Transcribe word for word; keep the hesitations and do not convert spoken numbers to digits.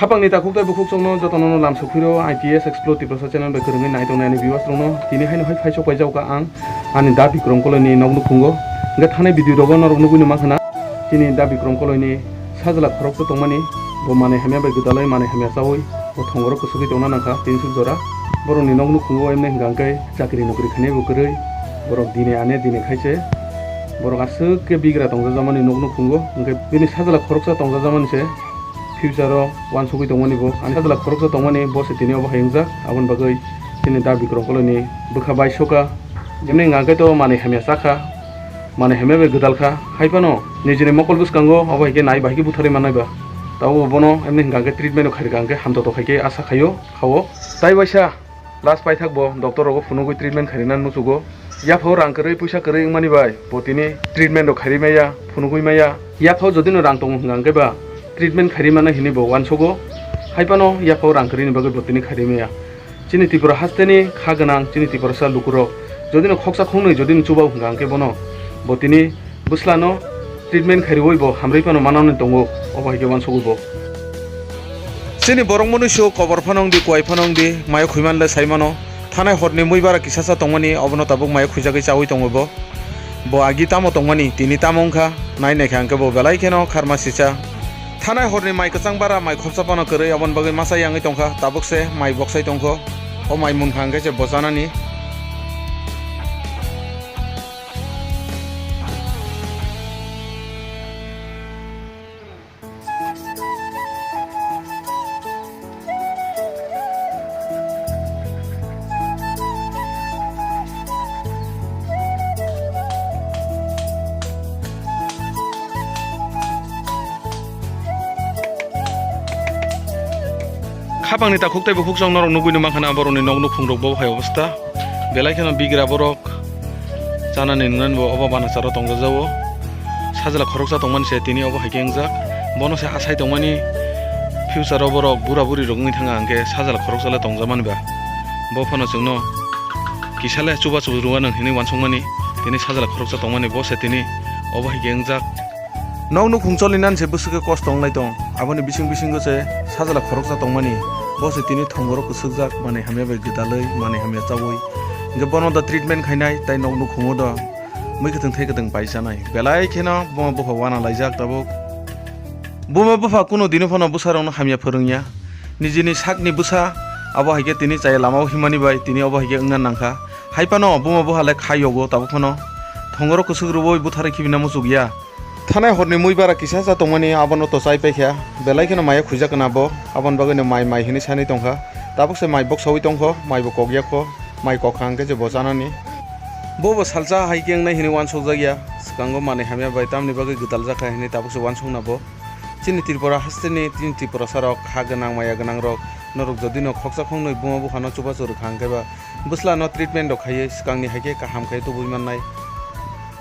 Khapangni takhuk tei bukhuk chokno jotono no lamsok phiro I T S Explore Tiprasa channel bai kwrwngwi nai tongnai ani viewers rokno tini haino hai phaisok paijak kha ang ani da Bikram Koloi ni nokno khungo. Hwnkhe thanai video rogo norok nugwi no mankha na chini da Bikram Koloi ni sajla khoroksa tongmani bo manwi hamya bai gwdalwi manwi hamya chawi bo thongoro kwswgwi tongna nangkha tinsuk jora. Borokni nokno khungo emni hwnkha hwnkhe chakri nokri khainai bo kwrwi borok dine ane dine khaise borok aswk khe bigra tongjajakmani nokno khungo hwnkhe bini sajla khoroksa tongjajakmani se. Future o wansugwi tongmani bo. Ani sajla khoroksa tongmani bo se tini obo hai wngjak. Aboni bagwi chini da Bikram Koloi ni bwkha bai soka. Jemni hwnkha khe to manwi hamya chakha, manwi hamya bai gwdal kha. Hai phano nijini mokol bwskango obo hai khe nai bai khe butharwi mannai ba. Tabuk bono emni hwnkha khe treatment rok khairikha hwnkhe hamtoto khai khe asa khaio, khao. Tai waisa. Last paithak bo doctor rogo phunugwi treatment khairina muchugo. Yaphao rang kwrwi puisa kwrwi wngmani bai bo tini treatment rok khairi maya, phunugwi maya. Yaphao jodi no rang tongo hwnkha hwnkhe ba treatment khairi mano hinwi bo wansugo. Hai phano yaphao rang kwrwini bagwi bo tini khairi maya. Chini Tripura hasteni kha gwnang chini Tiprasa lukurok jodi no khoksa khongnwi jodi no chuba hwnkha hwnkhe bono bo tini bwslano treatment khairwi bo hamrwi phano manani tongo, obo hai khe wansugwi bo. Chini borok mwnwi su kobor phano wngdi, kuai phano wngdi, mayo khwiman le sai mano. Thanai horni mui bara kisasa tongmani, obono tabuk mayo khwijagwi chawi tongo bo. Bo agi tamo tongmani, tini tamo wngkha, nai naikha hwnkhe bo belai kheno kharma sisa. Thanai horni mai kwchang bara, mai khopsa phano kwrwi, oboni bagwi masa yangwi tongkha, tabuk se mai boksai tongkho. O mai munkha hwnkhe se bo chanani. Khapangni takhuk tei bukhuk chwng norok nugwi no mankha na borokni nokno phungrok bo hai obostha. Belai kheno bigra borok chanani nwngnani bo obo banacharo tongjajago. Sajla khoroksa tongmani se tini obo hai khe wngjak. Bono se asai tongmani future o borok bura buri rok wngwi thangkha hwnkhe sajla khoroksa le tongjakmani ba. Bo phano chwngno kisa le chubachu rwgano hinwi wansukmani tini sajla khoroksa tongmani bo se tini obo hai khe wngjak. Nok nukhung cholinan se bwswk khe kosto wnglai tong. Aboni bising bisingo se sajla khoroksa tongmani. Bo se tini thongoro kwswkjak, manwi hamya bai gwdalwi, manwi hamya chawi. Hwnkhe bono da treatment khainai, tei nok nukhungo da mui kwthwng thai kwthwng pai chanai. Belai kheno buma bupha wana laijak tabuk. Buma bupha kuno dino phano bwsarokno hamya phwrwngya. Nijini sakni bwsa abo hai khe tini chaya lamao himani bai tini obo hai khe wngna nangkha. Hai phano buma bupha le kha yogo tabuk phano. Thongoro kwswk rwui butharwi khibina muchukya. Thanai horni mui bara kisa cha tongmani abono to chai paikha, belai kheno maya khujak kana bo, aboni bagwino mai mai hinwi sanwi tongkha. Tabuk se mai boksaui tongkho, mai bo kokya kho, mai kokha hwnkhe je bo chanani. Bo bo salsa hai khe wngnai hinwi wansukjakya, swkango manwi hamya bai tamni bagwi gwdaljakha hinwi tabuk se wansukna bo. Chini Tripura hasteni chini Tiprasa rok kha gwnang maya gwnang rok norok jodi no khoksa khongnwi buma buphano chubachu rwkha hwnkhe ba bwsla no treatment rok khaiwi swkangni hai khe kaham khai tubui mannai.